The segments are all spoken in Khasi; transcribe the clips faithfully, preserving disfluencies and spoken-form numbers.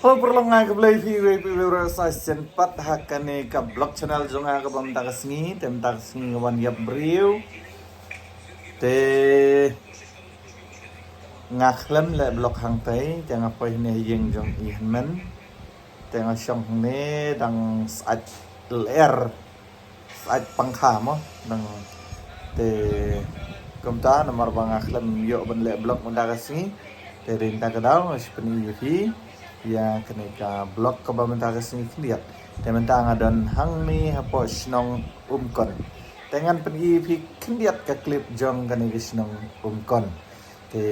Hello, paralok, nga khublei ïa phi, wei phi, wei ruh sa shisien pat ha kane ka vlog channel jong nga kaba mynta ka sngi, te mynta ka sngi nga wan ïap briew. Te nga khlem leh vlog hangtei, te nga poi hangne ïing jong i hynmen. Te nga shong hangne dang sait lyer. Sait pangkha mo, dang te kumta namar ba nga khlem ïoh ban leh vlog mynta ka sngi. Te dei mynta ka daw nga shu pyni ïa phi ïa kane ka vlog kaba mynta ka sngi khyndiat. Te mynta nga don hangne hapoh shnong Umkon. Te ngan pyni ïa phi khyndiat ka clip jong kane ka shnong Umkon. Te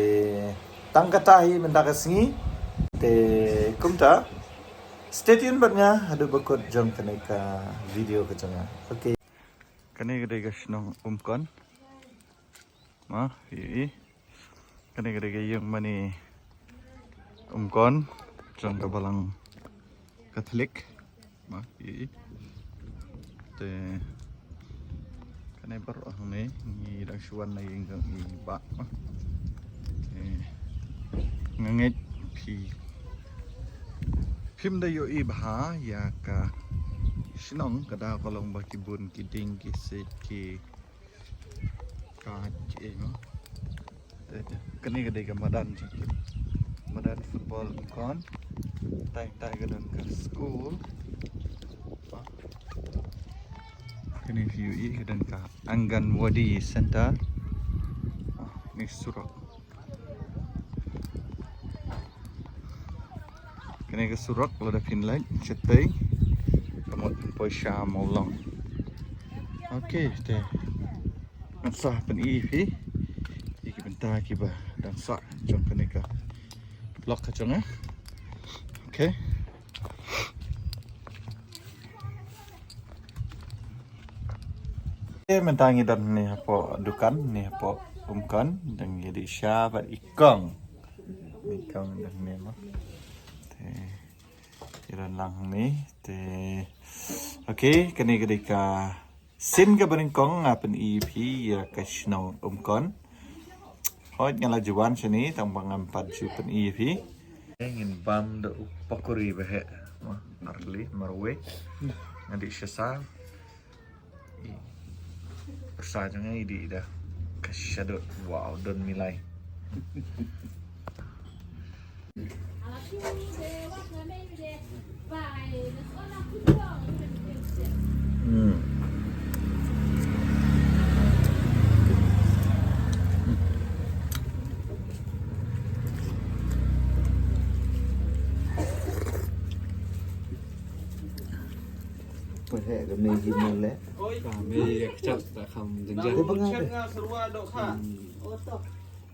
tang kata hi mynta ka sngi. Te kumta stay tuned bad nga haduh ba kut jong kane ka video ka jong nga. Okay. Kane ka dei ka shnong Umkon. Ma, ïohi. Kane ka dei ka ïing mane Umkon jong ka balang Katholik. Ma, ïohi. Te kane baroh hangne ngi dang shu wan na ïing jong i bah. Ma. Te nga ngeit phi phim da ïohi bha ïa ka shnong, ka daw ka long ba ki bun ki dieng ki siej ki ka ki ei mo. Te kane ka dei ka madan jong ki. Madan football Umkon. Tai tai ka don ka school. Kane phi ïohi ka don ka Anganwadi Center. Ah, ni surok. Kane ka surok lada phin leit shatei ka mut phin poi sha Mawlong. Okay, te ngan sa pyni ïa phi ïa ki bynta kiba dang sah jong kane ka vlog ka jong nga. Okay. Te mynta ngi don ne hapoh dukan ne hapoh Umkon, dang ïa dih sha bad i kong. I kong dang ne mo. Te ïa don lang ne te. Okay, kane ka dei ka sien kaba nyngkong nga pyni ïa phi ïa ka shnong Umkon. Hooid nga la ju wan shane tang ba ngam pat ju pyni ïa phi. Ngin bam da u pakuri ba heh. Ma, arli marwei. Nga dih sha sa. Pyrsa jong nga i dih da ka shadow. Wow, don milai. Hmm. Pwede kami gini le. Kami kecap tak kam jenjang. Dia bengah deh.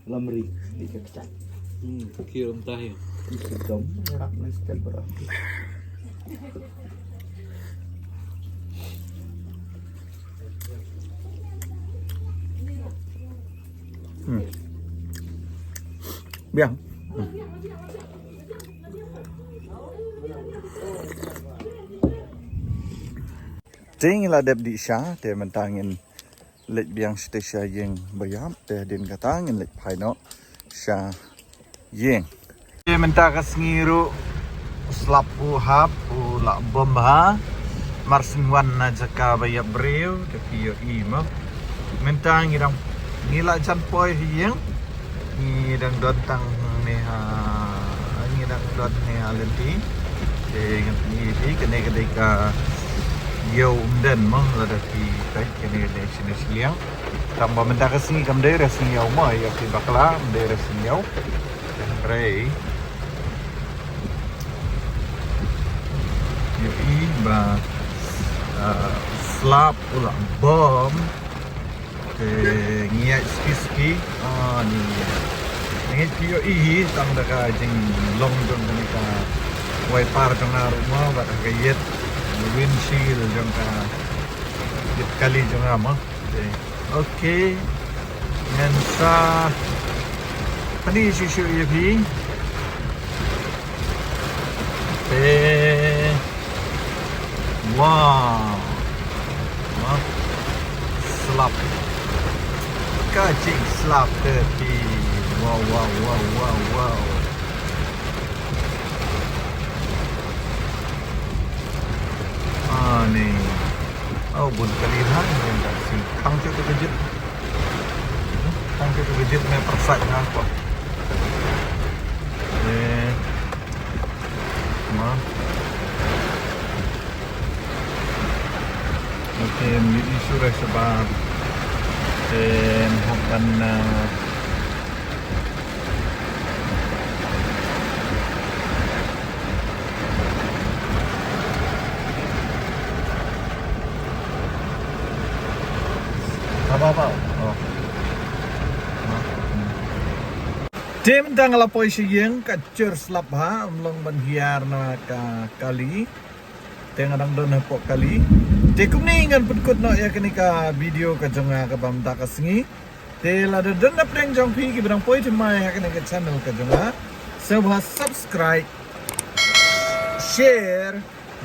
Lamri di kecap. Hmm, kira entah ya. Sedom, erak ni step berapa. Hmm. Biang. Hmm. Te ngi la dep dih sha, te mynta ngin leit biang shatei sha ïing ba ïap, te hadien kata ngin leit phai noh sha ïing. Te mynta ka sngi ruh u slap u hap u la bom bha. Mar shu wan na jaka ba ïap briew te phi ïohi mo. Mynta ngi dang, ngi la jan poi ha ïing. Ngi dang don tang ne ha, ngi dang don ne ha lynti. Te ngan pyni ïa phi kane ka dei ka ïew umden mo, lada phi peit kane ka dei shane shiliang. Tang ba mynta ka sngi kam dei re sngi ïew mo, ïa phi bakla, kam dei re sngi ïew. Hynrei ïohi ba, ah, slap u la bom. Te ngi ïaid suki suki. Ah, ni. Ngi phi ïohi hi tang da ka jinglong jong kane ka wiper jong nga ruh mo, bad ka ïit windshield jong ka ïit kali jong nga mo. Te, okay. Ngan sa pyni shuh shuh ïa phi. Te. Wow. Wah. Slap. Ka jingslap te phi. Wow, wow, wow, wow, wow. Bun kali ha, ïa ka sing. Tang tu ka jit. Tang tu ka jit me persak ha ko. Eh. Ma. Okay, mi isu re sebab. Eh, hok ban, eh, Apa, apa? Oh. Te mynta nga la poi sha ïing, ka jur slap ha, ym long ban hiar na ka kali. Te nga dang don hapoh kali. Te kumne ngan pynkut noh ïa kane ka video ka jong nga kaba mynta ka sngi. Te lada don napdeng jong phi kiba dang poi thymmai ha kane ka channel ka jong nga, sngewbha subscribe, share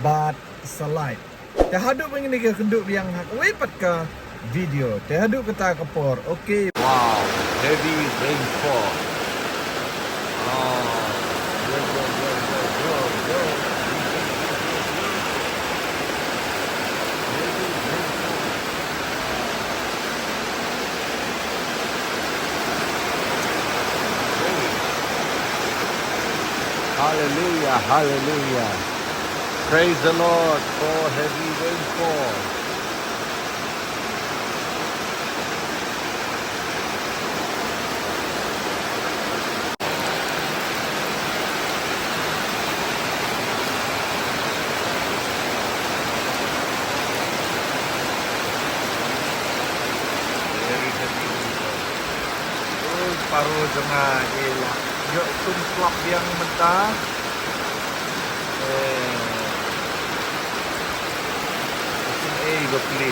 bad sa like. Te haduh ban ïa kynduh biang ha kawei pat ka video. Te haduh kata ka por. Okay. Wow, heavy rainfall. Ah, yo, yo, yo, yo, yo, yo. Heavy rainfall. Hallelujah, hallelujah. Praise the Lord for heavy rainfall. Very heavy rainfall. Oi, paro jong nga ïa la ïoh sum klap biang mynta. Eh. Sum ei ba pli.